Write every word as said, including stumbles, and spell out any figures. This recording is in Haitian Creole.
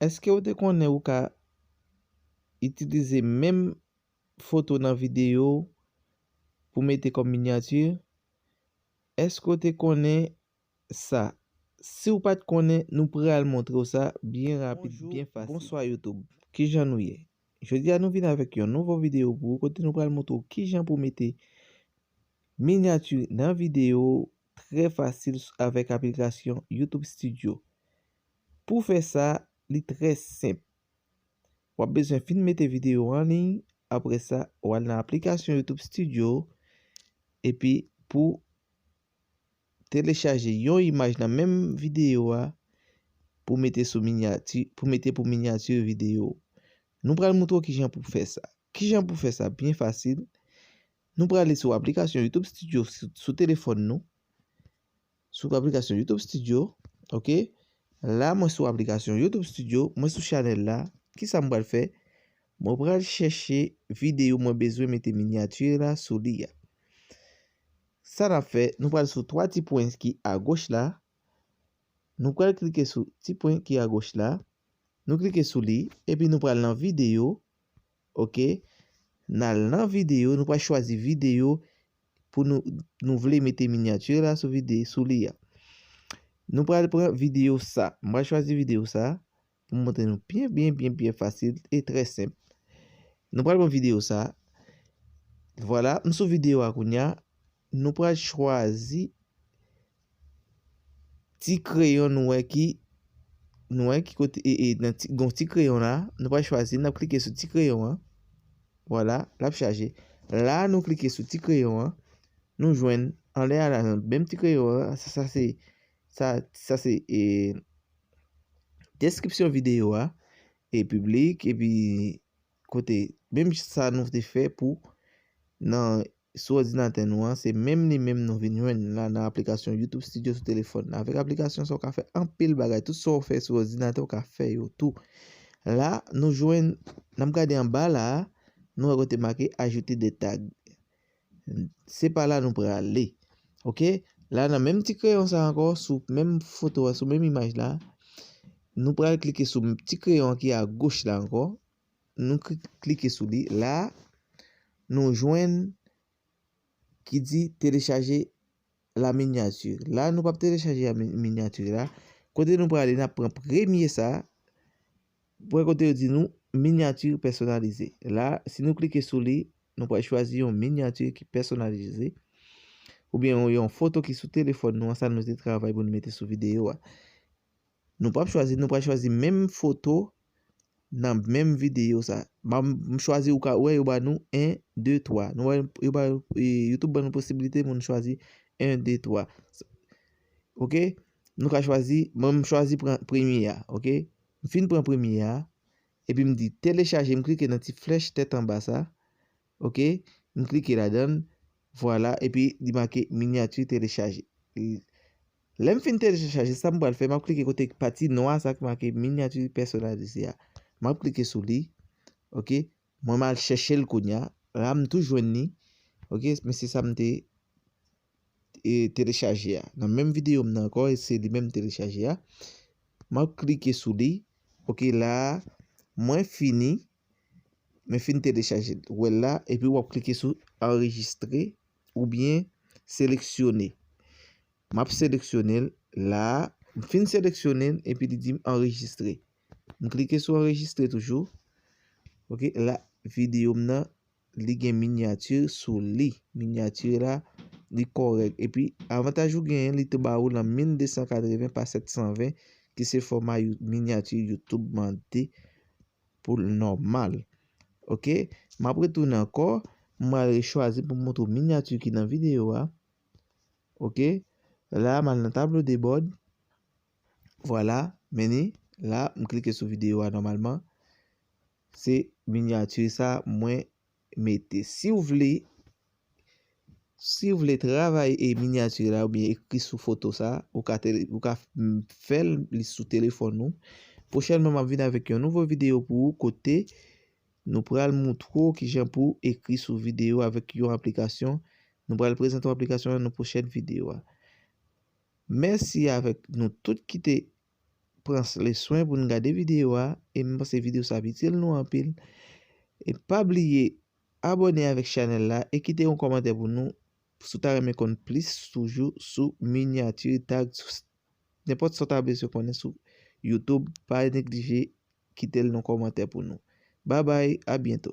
Èske w te konnen ou ka itilize menm foto nan videyo pou mete kòm minyati? Èske w te konnen sa? Si w pa t konnen, nou pral montre w sa byen rapid, byen fasil. Bonjou, bonswa YouTube. Kijan nou ye? Jodi a nou vin avèk yon nouvo videyo pou ou, kote nou pral montre w kijan pou mete minyati nan videyo trè fasil avèk aplikasyon YouTube Studio. Pou fè sa, li trè senp. W ap bezwen fin mete videyo an liy, apre sa, w al nan aplikasyon YouTube Studio, epi pou telechaje yon imaj nan menm videyo a pou mete sou minyati, pou mete pou minyati videyo. Nou pral montre w kijan pou fè sa. Kijan pou fè sa? Byen fasil. Nou prale sou aplikasyon YouTube Studio sou, sou telefòn nou. Sou aplikasyon YouTube Studio, oke? La, mwen sou aplikasyon YouTube Studio, mwen sou chanèl la. Kisa m pral fè? Mwen pral chèche videyo mwen bezwen mete minyati la sou li a. Sa n ap fè, nou pral sou twa ti pwen ki agoch la. Nou pral klike sou ti pwen ki agoch la. Nou klike sou li, epi nou pral nan videyo, oke? N al nan videyo, nou pral chwazi videyo pou nou, nou vle mete minyati la sou vide-, sou li a. Nou pral pran videyo sa. M pral chwazi videyo sa pou m montre nou byen, byen, byen, byen fasil e trè senp. Nou pral pran videyo sa. Vwala, m sou videyo a kounye a. Nou pral chwazi ti kreyon nou wè ki, nou wè ki kote, e, e, nan ti, gon ti kreyon la, nou pral chwazi, n ap klike sou ti kreyon an. Vwala, l ap chaje. La, nou klike sou ti kreyon an, nou jwenn anlè a la, menm ti kreyon an, sa, sa se, sa, sa se, e, deskripsyon videyo a, e piblik, epi kote, menm sa nou te fè pou nan, sou òdinatè nou an, se menm li menm nou vin jwenn la nan aplikasyon YouTube Studio sou telefòn. Avèk aplikasyon sa, w ka fè anpil bagay. Tout sa w fè sou òdinatè, w ka fè yo tou. La, nou jwenn, n ap gade anba la a, nou wè kote make ajouter des tags. Se pa la nou prale. Oke? La, nan menm ti kreyon sa ankò, sou menm foto a, sou menm imaj la, nou pral klike sou ti kreyon ki agoch la ankò. Nou kli-, klike sou li. La, nou jwenn ki di télécharger la miniature. La, nou p ap telechaje a mi-, minyati la. Kote nou prale, n ap pran premye sa. Pran kote yo di nou miniature personnalisée. La, si nou klike sou li, nou pral chwazi yon minyati ki pèsonalize. Oubyen yon, yon foto ki sou telefòn nou an, sa nou te travay pou nou mete sou videyo a. Nou p ap chwazi, nou pral chwazi menm foto nan menm videyo sa. M, m chwazi, ou ka wè yo ba nou en, de, twa. Nou wè yo ba, e, YouTube ban nou posiblite pou nou chwazi en, de, twa. Oke? Nou ka chwazi, mwen m chwazi pran premye a, oke? M fin pran premye a, epi m di telechaje, m klike nan ti flèch tèt anba sa. Oke, m klike ladan l, vwala, epi li make minyati telechaje. Lè m fin telechaje, sa m pral fè, m ap klike kote pati nwa sa ki make minyati pèsonalize a. M ap klike sou li, oke, mwen m al chèche l kounye a. La, m tou jwenn li, oke, men se sa m te, e, telechaje a. Nan menm videyo m nan ankò, e se li menm m telechaje a. M ap klike sou li, oke, la, mwen fini. Men fin telechaje l. Ou wè l la, epi w ap klike sou anrejistre oubyen seleksyone. M ap seleksyone l la, m fin seleksyone l, epi li di m anrejistre. M klike sou anrejistre toujou. Oke, la, videyo m nan, li gen minyati sou li. Minyati la, li kòrèk. Epi, avantaj ou genyen, li te ba ou lan mil de san katreven pa sèt san ven, ki se fòma You-, minyati YouTube mande pou l nòmal. Oke? M ap retounen ankò. M al rechwazi pou m montre w minyati ki nan videyo a. Oke? La, m al nan tablo de bòd. Vwala, men li. La, m klike sou videyo a nòmalman. Se minyati sa mwen mete. Si w vle, si w vle travay e minyati la oubyen ekri sou foto sa, ou ka tele-, ou ka, mm, fè l li sou telefòn ou. Pwochènman, m ap vin avèk yon nouvo videyo pou ou kote nou pral moutre w kijan pou ekri sou videyo avèk yon aplikasyon. Nou pral prezante w aplikasyon nan pwochèn videyo a. Mèsi avèk nou tout ki te pran le swen pou n gade videyo a, e m panse videyo sa ap itil nou anpil. E pa bliye abòne avèk chanèl la e kite yon kòmantè pou nou si w ta renmen konn plis toujou sou minyati, tag, sou nenpòt sa w ta bezwen konnen sou YouTube. Pa neglije kite l nan kòmantè pou nou. Babay, a byento.